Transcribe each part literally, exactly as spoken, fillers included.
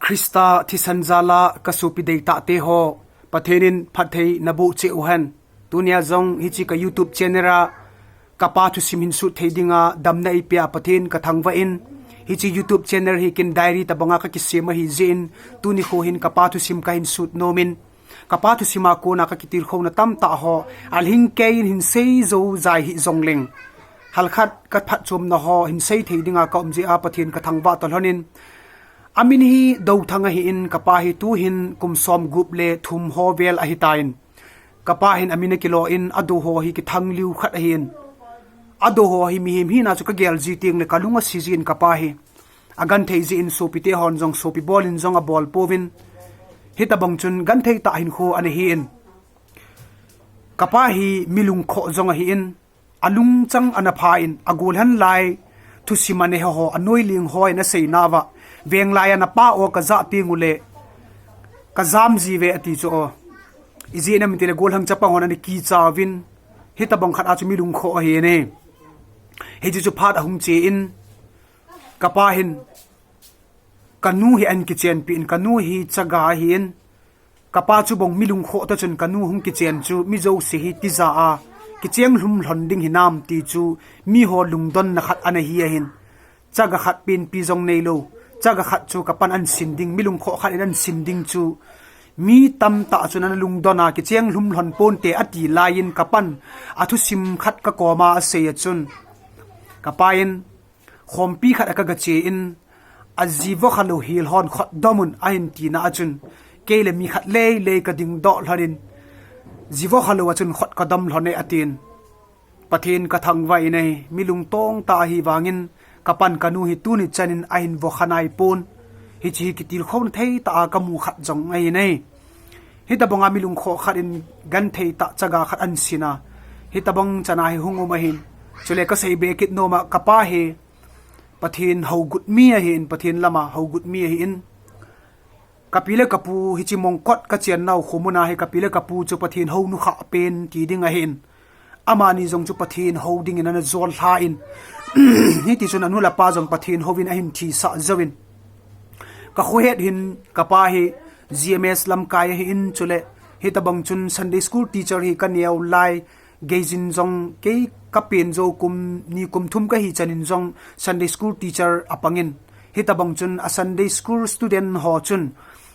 Christa thisan jal a ka sopi deitah te ho, Pathen in phatthei naboh cheh u hen. Tunia jong hiche ka YouTube channel a kapa thusim hin sut thei dinga damna eipea Pathen ka thangvah in, hiche YouTube channel hi ken diary tabanga ka kisem ahi jeh in, tuni kho hin kapa thusim ka hin sut nom in, kapa thusim a kona ka kitilkhouna tamtah ho alhing kei in hin sei jou jai hih jongleng, halkhat ka phatchomna ho hin sei thei dinga ka um jeh a Pathen ka thangvah talhon in, amin hi Douthang ahi in, kapa hi tuhin kum som gup le thum ho vel ahitan, kapa hin amin akilo in, adou ho hi kithang liu khat ahi in, adou ho hi mihem hina chu ka gel ji tengle ka lung asi jin, kapa hi agenthei jeh in sopi te hon jong sopi bol in jong abol pouvin, hitabang chun genthei tah hinkho ana hi in, kapa hi mi lungkhoh jong ahi in, alungchang ana pha in, agolhan lai thusim a nei ho, anoi ling ho in asei nauva, veng lai a napa o ka jah teng ule ka jam ji uve ati chu o. Ijeh inem itile golhang chapang hon ana kicha uvin, hitabang khat a chu mi lungkhoh ahi in e. Hiche chu phat ahung che in, kapa hin ka nu hi ahin kichenpi in, ka nu hi chaga ahi in, kapa chu bang mi lungkhoh ta chun ka nu hung kichen chu mi jouse hi tija a kicheng lhum lhon ding hinam ti chu mi ho lungdonna khat ana hi ahin, chaga khat penpi jong neilou, chaga khat chu kapan ahin sin ding, mi lungkhoh khat in ahin sin ding chu mi tamtah chun ana lungdon a, kicheng lhum lhon ponte ati lai in, kapan athusim khat ka koma asei a chun, kapa in khompi khat a ka gache in, aji vokha lou hel hon khut dom un ahin tina a chun, kei le mi khat leilei ka dingdoh lhon in, ji vokha lou a chun khut ka dom lhon e atin, Pathen ka thangvah in e. Mi lungtong tah ahi vangin, kapan ka nu hi tuni chan in ahin vokha naipon. Hiche hi kitilkhouna thei tah a ka mu khat jong ahi in e. Hitabang a mi lungkhoh khat in genthei tah chaga khat ahin sin a, hitabang chan a hi hung um ahin. Chule ka seibe kit nom a, kapa hi Pathen hougut mi ahi in, Pathen lam a hougut mi ahi in, kapi le kapu hiche Mongkot ka chennau khomun a hi kapi le kapu chu Pathen hou nukhah pen ti ding ahi in, amani jong chu Pathen hou dingin ana jol lha in, hiti chun anu le apa jong Pathen hou in ahin thisah jouvin, ka khohet hin kapa hi G M S lamkai ahi in, chule hitabang chun Sunday school teacher hi ka neo lai, geijin jong kei ka pen jou kum ni kum thum ka hi chan in jong Sunday school teacher apang in, hitabang chun a Sunday school student ho chun,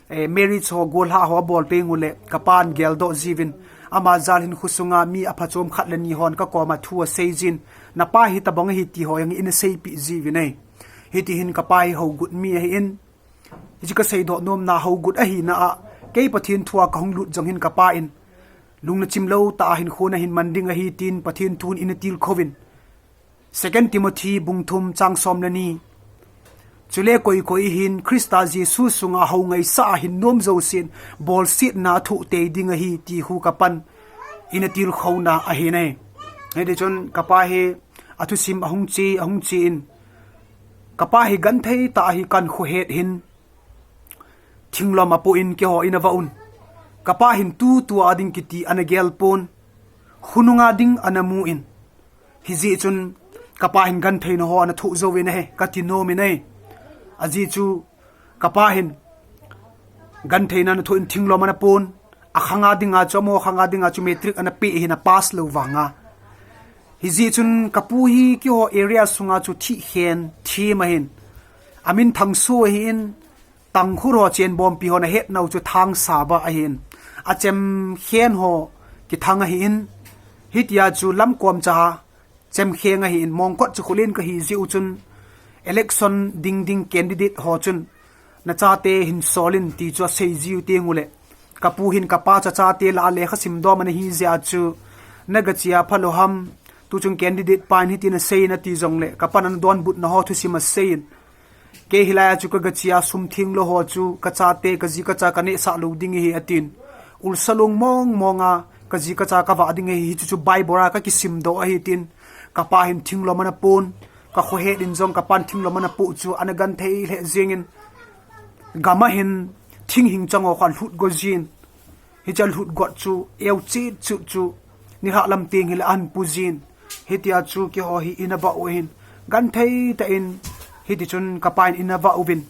eh, marriage ho golha ho abol teng ule, kapan geldoh jiuvin, ama jal hin khosunga mi aphachom khat le ni hon ka koma thu asei jin, napa hitabang ahi ti ho jong in aseipeh jiuvin e. Hiti hin kapa hi hougut mi ahi in, hiche ka seidoh nomna hougut ahina a, kei Pathen thu a ka hung lut jong hin kapa in, lungna chim lou tah a hinkho nahin man ding ahi tin Pathen thu in ana tilkhouvin, Second Timothy bung thum chang som le ni. Chule koi koi hin Christa Jesu sunga hou ngaisah a hin nom jousen bolsetna athoh tei ding ahi ti hu kapan ana tilkhouna ahi in e. Hiti chun kapa hi athusim ahung che, ahung che in, kapa hi genthei tah ahi, kan khohet hin thinglom apoh in keiho in ava un. Kapa hin tutua ding kiti ana gel pon. Khonunga ding ana mu in. Hijeh chun kapa hin gentheina ho ana thoh jouvin ahi, kati nom in e. Ajeh chu kapa hin gentheina ana thoh in thinglom ana pon. Akhanga dinga chu, amaho khanga dinga chu matric ana pe ahin, apass lou vanga. Hijeh chun kapu hi keiho area sunga chu thihkhen them ahin. Amin Thangso ahi in, Tangkhul ho chenbompi hon ahet nau chu Thangsaba ahi in. Achemkhen ho kithang ahi in. Hitia chu lamkom cha chemkheng ahi in, Mongkot chu khulen kahi jeh u chun, election ding ding candidate ho chun, nachate hin sol in ti chu asei jiu teng ule, kapu hin kapa chachate lah a lekha simdom ana hi jeh a chu, nagache a phalou ham, tuchung candidate pan hitin asei in ati jongle, kapan ana donbutna ho thusim asei in, kei hilai a chu kagache a sum thinglou ho chu kachate, kaji kacha kanehsah lou ding ahi atin. Ulsa long mong mong a kaji kacha kavah ding ahi, hichu chu Bible a kakisimdoh ahi tin. Kapa hin thinglom ana pon, kakhohet in jong kapan thinglom ana poh chu ana genthei lheh jeng in. Gam a hin thinghing chang ho khan lhut go jin. Hiche a lhut got chu eu chet chut chu, nilhah lam teng hile ahin pu jin. Hitia chu keiho hi ina vah u ahin. Genthei tah in, hiti chun kapa in ina vah uvin.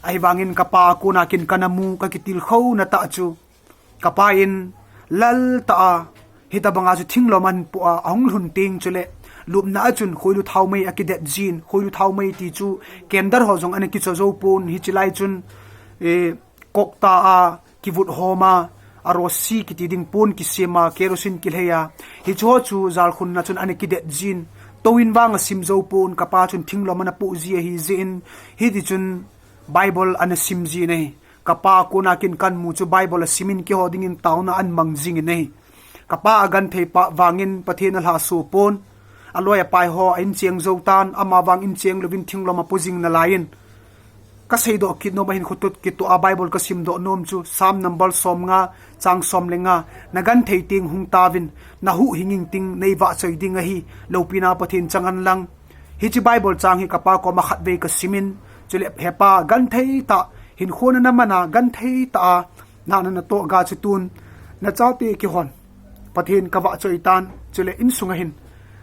Ahivangin kapa a kona kin kana mu, kakitilkhou na tah chu, kapa in lal tah a, hitabanga chu thinglom ahin pu a, ahung lhun teng chule, lupna a chun khoilu thaomei akidet jin, khoilu thaomei ti chu candle ho jong ana kicho jou pon, hichi lai chun, eh, kok ta a, kivut hom a, a rosi kiti ding pon kisem a, kerosene kilhei a, hichu ho chu jalkhun na chun ana kidet jin, tou in vang asim jou pon, kapa chun thinglom ana pu ji ahi jin, hiti chun Bible ana sim jin ahi. Kapa a kona kin kana mu chu Bible asim in kihou dingin taona ana mang jingin ahi. Kapa agenthei pa vangin Pathen alhaso pon. Aloi apai ho a incheng jou tan, ama vang incheng louvin thinglom apu jing nalaiyin. Kasei doh kit nom ahin khutut kitoh a Bible kasim doh nom chu Psalm number som nga, chang som le nga, nagenthei teng hung tauvin, nahuhhing inting neivahchoi ding ahi, loupina Pathen chang hen lang. Hichi Bible chang hi kapa koma khatvei kasim in, chule hepa genthei tah, hinkho nana man a genthei tah a, nana natoh ga chu tun, nachate kihon. Pathen kavahchoi tan, chule insunga hin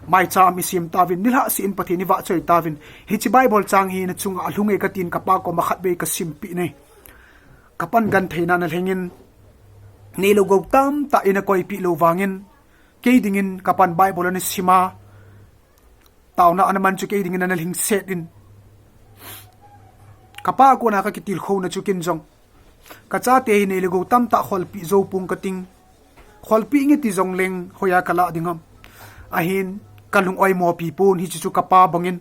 maicham isim tauvin, nilhah seh in Pathen ivahchoi tauvin. Hichi Bible chang hi nachunga alhung e katin kapa koma khatvei kasim peh in ahi. Kapan gentheina ana lhengin, neilou gou tamtah in akoipeh lou vangin, kei dingin kapan Bible ana sim a, taona ana man chu kei dingin ana lhingset in. Kapa a kona kakitilkhou na chu kin jong, kachate hi neilou gou tamtah kholpeh jou pong kating. Kholpeh nge ti jongleng hoiya kalah ding ham. Ahin kalung oimo pi pon hichi chu kapa bangin.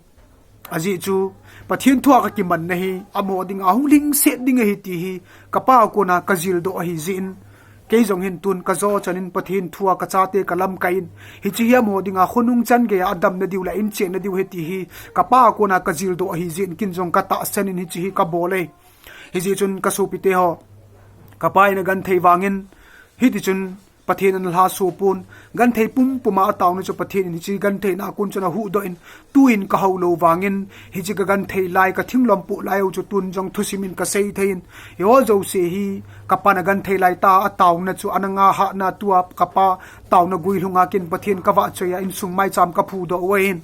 Ajeh chu Pathen thu a kakiman na hi, amaho dinga hung lhingset ding ahi ti hi, kapa a kona kajil doh ahi jin. Kei jong hin tun kajo chan in Pathen thu a kachate kalamkai in. Hichi hi amaho dinga khonung chan geiya adamna diu le inchen na diu ahi ti hi, kapa a kona kajil doh ahi jin kin jong katahsan in hichi hi kabol e. Hijeh chun kasopite ho, kapa in agenthei vangin, hiti chun Pathen ana lhaso pon, genthei pumpum a ataona chu Pathen in hichi gentheina a kon chun ahuhdoh in, tuin kahou lou vangin, hichi kagenthei lai, kathinglom pu lai u chu tun jong thusim in kasei thei in, hiho jouse hi, kapan agenthei lai tah a ataona chu ana ngah hahna tua kapa taona guilhunga kin Pathen kavahchoi a insung maicham kaphudoh u ahin.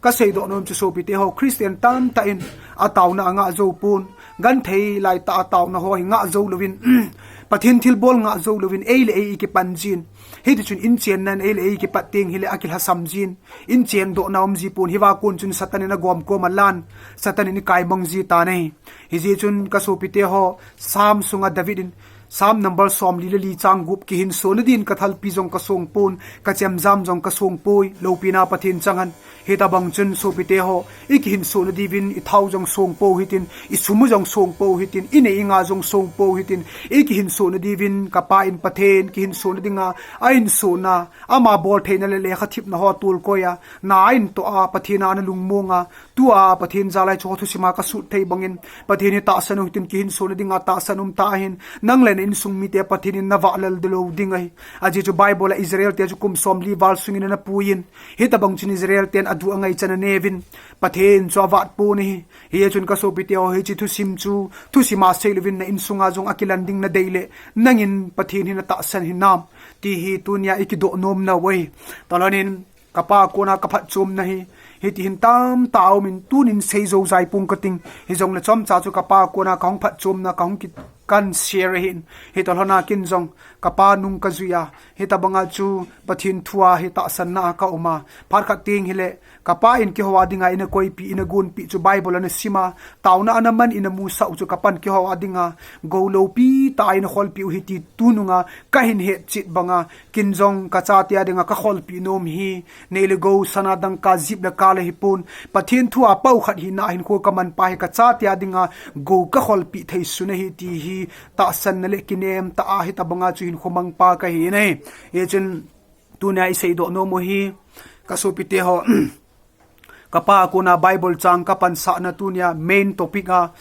Kasei doh nom chu sopite ho, Christian tamtah in ataona angah jou pon, genthei lai tah a ataona ho hi ngah jou louvin, Pathen thilbol ngah jou louvin, ei le ei ikipan jin. Hiti chun inchen nan ei le ei ikipat teng hile akilhasam jin. Inchen dohna um ji pon, hiva kon chun Satan in agomkom alan, Satan in ikaimang ji tan ahi. Hijeh chun kasopite ho, Psalm sunga David in, Psalm number somli le li chang gup, kihinsona din kathalpi jong kasong pon, kachemjam jong kasong poi, loupina Pathen chang hen. Hitabang chun sopite ho, ikihinsona diuvin, ithao jong song pou hitin, isum u jong song pou hitin, inei inga jong song pou hitin, ikihinsona diuvin, kapa in Pathen, kihinsona dinga, ahinsona, ama boltheina le lekhathipna ho tolkoi a, na ahinto a, Pathen a ana lungmong a, tua Pathen jal a hiche ho thusim a kasut thei bangin, Pathen hi tahsan u hitin kihinsona dinga tahsan um tah ahin, nang le na insung mite Pathen in navahlel lou ding ahi. Ajeh chu Bible a Israel te chu kum somli val sungin ana puiyin, hitabang chun Israel ten adu angaichan aneuvin, Pathen chu avat pon ahi. Hijeh chun kasopite ho, hiche thusim chu, thusim a sei louvin na insunga jong akilan ding nadei le, nangin Pathen hi natahsan hinam, ti hi tunia ikidoh nom nau ahi. Tolhon in, kapa a kona kaphatchomna hi, hiti hin tamtah aumin tunin sei jou jai pong kating. Hijongle chomcha chu kapa a kona kahung phatchomna kahung ki, kan share ahin. Hitolhon a kin jong kapa nung kajui a, hitabanga chu Pathen thu a hi tahsanna a kaum a. Phat khat teng hile, kapa in kihou a dinga ina koipeh, ina gonpeh chu Bible ana sim a, taona ana man ina musah u chu kapan kihou a dinga, gou loupi tah a ina kholpeh u hi ti tununga kahin hetchet banga, kin jong kachate a dinga kakholpeh nom hi, nei le gou, sana, dangka, jeep le car le hipon, Pathen thu a pao khat hina hinkho kaman pa hi kachate a dinga gou kakholpeh thei sun ahi ti hi tahsanna le kinem tah a hitabanga chu hinkho mang pa kahi in ahi. Hichun tunia isei doh nom u hi, kasopite ho, kapa a kona Bible chang kapansahna tunia main topic a,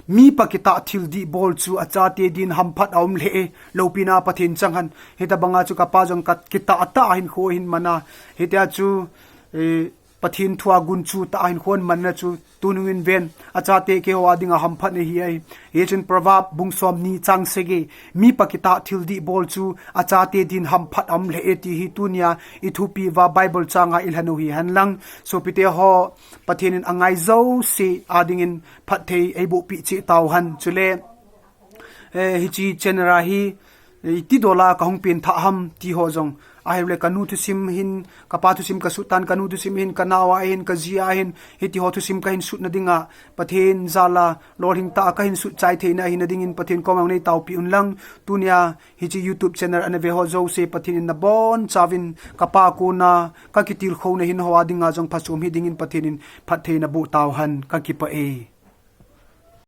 mipa kitah thil dih bol chu achate din hamphat aum lheh e, loupina Pathen chang hen. Hitabanga chu kapa jong ka, kitah tah a hinkho ahin man a. Hitia chu, eh, Pathen thua gunchu tah a hinkho manna chu tunung in ven, achate keiho a dinga hamphatna ahi. Hichun Proverb bung somni chang sagi, mipa kitah thil dih bol chu achate din hamphat aum lheh e ti hi tunia i thupi uva Bible changa i lhanu hihen lang. Sopite ho, Pathen in angai jouse a dingin phatthei eibohpeh cheh tauhen. Chule, eh, hiche channel a hi, eh, iti dola kahung pengthah ham ti ho jong, ahilouleh kanu thusim hin, kapa thusim kasut tan, kanu thusim hin, kanao a hin, kaji a hin, hitiho thusim kahin sutna dinga Pathen jal a lolhing tah a kahin sut chai theina ahina dingin Pathen koma nei taopeh un lang. Tunia hiche YouTube channel ana ve ho jouse Pathen in nabonchauvin kapa kona kakitilkhouna hin ho a dinga jong phachom hidingin Pathen in phatthei naboh tauhen, kakipah e.